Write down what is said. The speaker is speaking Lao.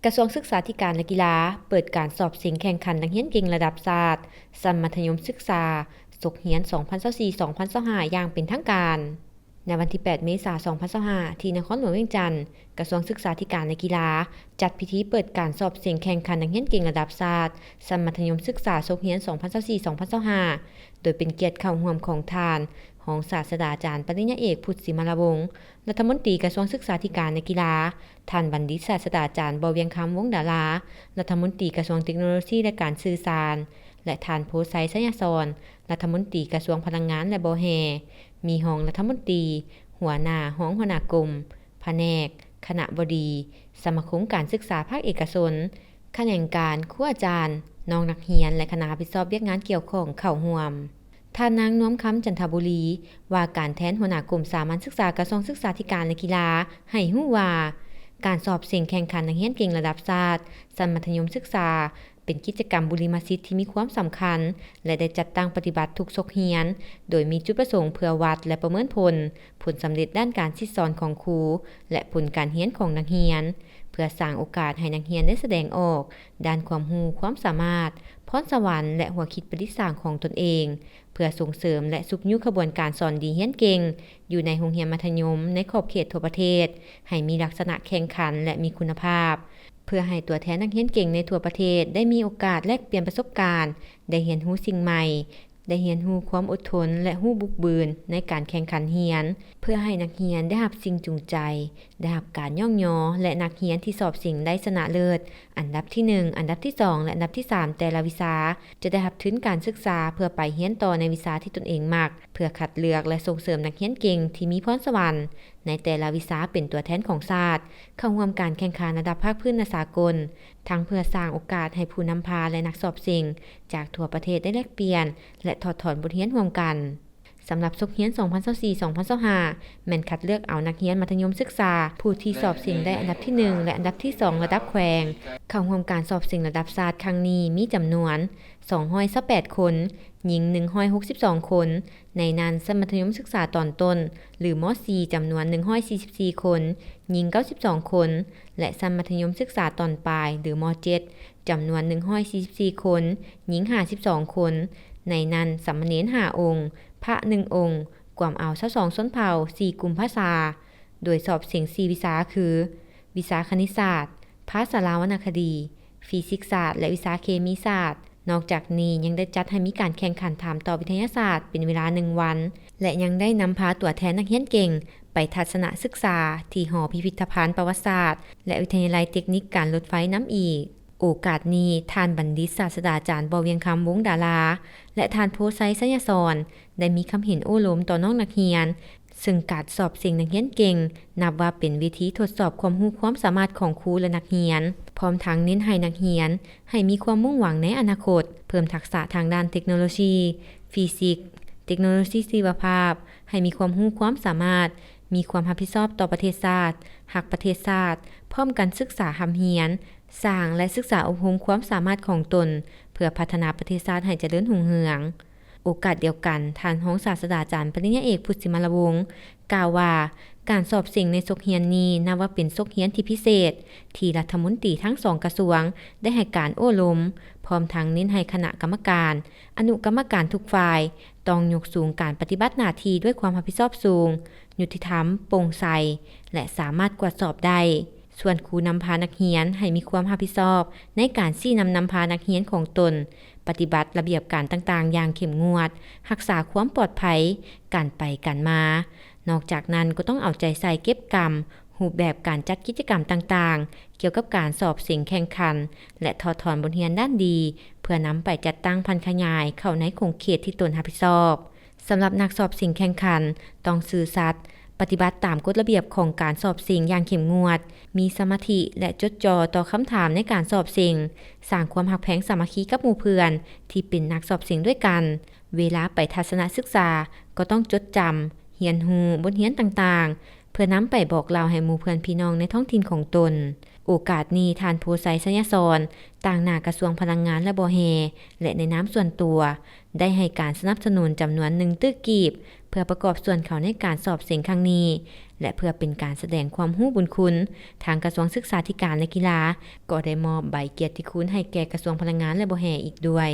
ກະຊວງສຶກສາທິການ ແລະ ກິລາ ເປີດການສອບເສັງແຂ່ງຂັນນັກຮຽນເກັ່ງລະດັບຊາດ ຊັ້ນມັດທະຍົມສຶກສາ ສົກຮຽນ ສອງພັນຊາວສີ່ ສອງພັນຊາວຫ້າ ຢ່າງເປັນທາງການ. ໃນວັນທີ ແປດ ເມສາ ສອງພັນຊາວຫ້າ ທີ່ນະຄອນຫຼວງວຽງຈັນ, ກະຊວງສຶກສາທິການ ແລະ ກິລາ ຈັດພິທີເປີດການສອບເສັງແຂ່ງຂັນນັກຮຽນເກັ່ງລະດັບຊາດ ຊັ້ນມັດທະຍົມສຶກສາ ສົກຮຽນ ສອງພັນຊາວສີ່ ສອງພັນຊາວຫ້າ ໂດຍເປັນກຽດເຂົ້າຮ່ວມຂອງທ່ານ ຮອງສາດສະດາຈານ ປະລິນຍາເອກ ພຸດ ສີມາລາວົງ ລັດຖະມົນຕີກະຊວງສຶກສາທິການ ແລະ ກິລາ, ທ່ານບັນດິດສາດສະດາຈານ ບໍ່ວຽງຄຳ ວົງດາລາ ລັດຖະມົນຕີກະຊວງເຕັກໂນໂລຊີ ແລະ ການສື່ສານ ແລະ ທ່ານ ໂພໄຊ ໄຊຍະສອນ ລັດຖະມົນຕີກະຊວງພະລັງງານ ແລະ ບໍ່ແຮ່, ມີຮອງລັດຖະມົນຕີ, ຫົວໜ້າ, ຮອງຫົວໜ້າກົມ, ພະແນກ, ຄະນະບໍດີ, ສະມາຄົມການສຶກສາພາກເອກະຊົນ, ຂະແໜງການ, ຄູອາຈານ, ນ້ອງນັກຮຽນ ແລະ ຄະນະຮັບຜິດຊອບວຽກງານກ່ຽວຂ້ອງເຂົ້າຮ່ວມ. ທ່ານນາງ ນວມຄຳ ຈັນທະບູລີ ວ່າການແທນຫົວໜ້າກົມສາມັນສຶກສາ ກະຊວງສຶກສາທິການ ແລະ ກິລາ ໃຫ້ຮູ້ວ່າ ການສອບເສັງແຂ່ງຂັນນັກຮຽນເກັ່ງລະດັບຊາດ ຊັ້ນມັດທະຍົມສຶກສາ ເປັນກິດຈະກຳບຸລິມະສິດທີ່ມີຄວາມສຳຄັນ ແລະ ໄດ້ຈັດຕັ້ງປະຕິບັດທຸກສົກຮຽນ ໂດຍມີຈຸດປະສົງເພື່ອວັດ ແລະ ປະເມີນຜົນ ຜົນສຳເລັດດ້ານການສິດສອນຂອງຄູ ແລະ ຜົນການຮຽນຂອງນັກຮຽນ, ເພື່ອສ້າງໂອກາດໃຫ້ນັກຮຽນໄດ້ສະແດງອອກດ້ານຄວາມຮູ້, ຄວາມສາມາດ, ພອນສະຫວັນ ແລະ ຫົວຄິດປະດິດສ້າງຂອງຕົນເອງ, ເພື່ອສົ່ງເສີມ ແລະ ຊຸກຍູ້ຂະບວນການສອນດີຮຽນເກັ່ງ ຢູ່ໃນໂຮງຮຽນມັດທະຍົມໃນຂອບເຂດທົ່ວປະເທດ ໃຫ້ມີລັກສະນະແຂ່ງຂັນ ແລະ ມີຄຸນນະພາບ, ເພື່ອໃຫ້ຕົວແທນນັກຮຽນເກັ່ງໃນທົ່ວປະເທດໄດ້ມີໂອກາດແລກປ່ຽນປະສົບການ, ໄດ້ຮຽນຮູ້ສິ່ງໃໝ່, ໄດ້ຮຽນຮູ້ຄວາມອົດທົນ ແລະ ຮູ້ບຸກບືນໃນການແຂ່ງຂັນຮຽນ, ເພື່ອໃຫ້ນັກຮຽນໄດ້ຮັບສິ່ງຈູງໃຈ, ໄດ້ຮັບການຍ້ອງຍໍ ແລະ ນັກຮຽນທີ່ສອບເສັງໄດ້ຊະນະເລີດ ອັນດັບທີໜຶ່ງ, ອັນດັບທີສອງ ແລະ ອັນດັບທີສາມ ແຕ່ລະວິຊາ ຈະໄດ້ຮັບທຶນການສຶກສາເພື່ອໄປຮຽນຕໍ່ໃນວິຊາທີ່ຕົນເອງມັກ, ເພື່ອຄັດເລືອກ ແລະ ສົ່ງເສີມນັກຮຽນເກັ່ງທີ່ມີພອນສະຫວັນໃນແຕ່ລະວິຊາເປັນຕົວແທນຂອງຊາດ ເຂົ້າຮ່ວມການແຂ່ງຂັນລະດັບພາກພື້ນ ແລະ ສາກົນ, ທັງເພື່ອສ້າງໂອກາດໃຫ້ຜູ້ນຳພາ ແລະ ນັກສອບເສັງຈາກທົ່ວປະເທດໄດ້ແລກປ່ຽນ ແລະ ຖອດຖອນບົດຮຽນຮ່ວມກັນ. ສຳລັບສົກຮຽນ ສອງພັນຊາວສີ່ ສອງພັນຊາວຫ້າ ແມ່ນຄັດເລືອກເອົານັກຮຽນມັດທະຍົມສຶກສາ ຜູ້ທີ່ສອບເສັງໄດ້ອັນດັບທີໜຶ່ງ ແລະ ອັນດັບທີສອງ ລະດັບແຂວງ ເຂົ້າຮ່ວມການສອບເສັງລະດັບຊາດຄັ້ງນີ້ມີຈຳນວນ ສອງຮ້ອຍຊາວແປດຄົນ, ຍິງໜຶ່ງຮ້ອຍຫົກສິບສອງຄົນ, ໃນນັ້ນຊັ້ນມັດທະຍົມສຶກສາຕອນຕົ້ນ ຫຼື ມໍສີ່ ຈຳນວນໜຶ່ງຮ້ອຍສີ່ສິບສີ່ຄົນ, ຍິງເກົ້າສິບສອງຄົນ ແລະ ຊັ້ນມັດທະຍົມສຶກສາຕອນປາຍ ຫຼື ມໍເຈັດ ຈຳນວນໜຶ່ງຮ້ອຍສີ່ສິບສີ່ຄົນ, ຍິງຫ້າສິບສອງຄົນ, ໃນນັ້ນສາມະເນນຫ້າອົງ, ພະໜຶ່ງອົງ, ກວມເອົາຊາວສອງຊົນເຜົ່າ, ສີ່ກຸ່ມພາສາ, ໂດຍສອບເສັງສີ່ວິຊາຄື ວິຊາຄະນິດສາດ, ພາສາລາວວັນນະຄະດີ, ຟີຊິກສາດ ແລະ ວິຊາເຄມີສາດ. ນອກຈາກນີ້ຍັງໄດ້ຈັດໃຫ້ມີການແຂ່ງຂັນຖາມຕອບວິທະຍາສາດເປັນເວລາໜຶ່ງວັນ ແລະ ຍັງໄດ້ນຳພາຕົວແທນນັກຮຽນເກັ່ງໄປທັດສະນະສຶກສາທີ່ຫໍພິພິດທະພັນປະຫວັດສາດ ແລະ ວິທະຍາໄລເຕັກນິກການລົດໄຟນຳອີກ. ໂອກາດນີ້ ທ່ານບັນດິດສາດສະດາຈານ ບໍ່ວຽງຄຳ ວົງດາລາ ແລະ ທ່ານ ໂພໄຊ ໄຊຍະສອນ ໄດ້ມີຄຳເຫັນໂອ້ລົມຕໍ່ນ້ອງນັກຮຽນ, ເຊິ່ງການສອບເສັງນັກຮຽນເກັ່ງ ນັບວ່າເປັນເວທີທົດສອບຄວາມຮູ້ຄວາມສາມາດຂອງຄູ ແລະ ນັກຮຽນ, ພ້ອມທັງເນັ້ນໃຫ້ນັກຮຽນໃຫ້ມີຄວາມມຸ່ງຫວັງໃນອະນາຄົດ, ເພີ່ມທັກສະທາງດ້ານເຕັກໂນໂລຊີ, ຟີຊິກ, ເຕັກໂນໂລຊີຊີວະພາບ, ໃຫ້ມີຄວາມຮູ້ຄວາມສາມາດ, ມີຄວາມຮັບຜິດຊອບຕໍ່ປະເທດຊາດ, ຮັກປະເທດຊາດ, ພ້ອມກັນສຶກສາຮ່ຳຮຽນ, ສ້າງ ແລະ ສຶກສາອົບຮົມຄວາມສາມາດຂອງຕົນ ເພື່ອພັດທະນາປະເທດຊາດໃຫ້ຈະເລີນຮຸ່ງເຮືອງ. ໂອກາດດຽວກັນ, ທ່ານຮອງສາດສະດາຈານ ປະລິນຍາເອກ ພຸດ ສິມາລະວົງ ກ່າວວ່າ ການສອບເສັງໃນສົກຮຽນນີ້ ນັບວ່າເປັນສົກຮຽນທີ່ພິເສດ ທີ່ລັດຖະມົນຕີທັງສອງກະຊວງ ໄດ້ໃຫ້ການໂອ້ລົມ, ພ້ອມທັງເນັ້ນໃຫ້ຄະນະກຳມະການ, ອະນຸກຳມະການທຸກຝ່າຍ ຕ້ອງຍົກສູງການປະຕິບັດໜ້າທີ່ດ້ວຍຄວາມຮັບຜິດຊອບສູງ, ຍຸຕິທຳ, ໂປ່ງໃສ ແລະ ສາມາດກວດສອບໄດ້. ສ່ວນຄູນຳພານັກຮຽນໃຫ້ມີຄວາມຮັບຜິດຊອບໃນການຊີ້ນຳນຳພານັກຮຽນຂອງຕົນ, ປະຕິບັດລະບຽບການຕ່າງໆຢ່າງເຂັ້ມງວດ, ຮັກສາຄວາມປອດໄພ, ການໄປການມາ. ນອກຈາກນັ້ນກໍຕ້ອງເອົາໃຈໃສ່ເກັບກຳຮູບແບບການຈັດກິດຈະກຳຕ່າງໆ ກ່ຽວກັບການສອບເສັງແຂ່ງຂັນ ແລະ ຖອດຖອນບົດຮຽນດ້ານດີ ເພື່ອນຳໄປຈັດຕັ້ງຜັນຂະຫຍາຍເຂົ້າໃນຂົງເຂດທີ່ຕົນຮັບຜິດຊອບ. ສຳລັບນັກສອບເສັງແຂ່ງຂັນ ຕ້ອງຊື່ສັດ, ປະຕິບັດຕາມກົດລະບຽບຂອງການສອບເສັງຢ່າງເຂັ້ມງວດ, ມີສະມາທິ ແລະ ຈົດຈ່ອຕໍ່ຄຳຖາມໃນການສອບເສັງ, ສ້າງຄວາມຮັກແພງສາມັກຄີກັບໝູ່ເພື່ອນທີ່ເປັນນັກສອບເສັງດ້ວຍກັນ. ເວລາໄປທັດສະນະສຶກສາ ກໍຕ້ອງຈົດຈຳ, ຮຽນຮູ້ບົດຮຽນຕ່າງໆ ເພື່ອນຳໄປບອກເລົ່າໃຫ້ໝູ່ເພື່ອນພີ່ນ້ອງໃນທ້ອງຖິ່ນຂອງຕົນ. ໂອກາດນີ້ ທ່ານ ໂພໄຊ ໄຊຍະສອນ ຕາງໜ້າກະຊວງພະລັງງານ ແລະ ບໍ່ແຮ່ ແລະ ໃນນາມສ່ວນຕົວ ໄດ້ໃຫ້ການສະໜັບສະໜູນຈຳນວນໜຶ່ງຕື້ກີບ ເພື່ອປະກອບສ່ວນເຂົ້າໃນການສອບເສັງຄັ້ງນີ້ ແລະ ເພື່ອເປັນການສະແດງຄວາມຮູ້ບຸນຄຸນ, ທາງກະຊວງສຶກສາທິການ ແລະ ກິລາ ກໍໄດ້ມອບໃບກຽດຕິຄຸນໃຫ້ແກ່ກະຊວງພະລັງງານ ແລະ ບໍ່ແຮ່ອີກດ້ວຍ.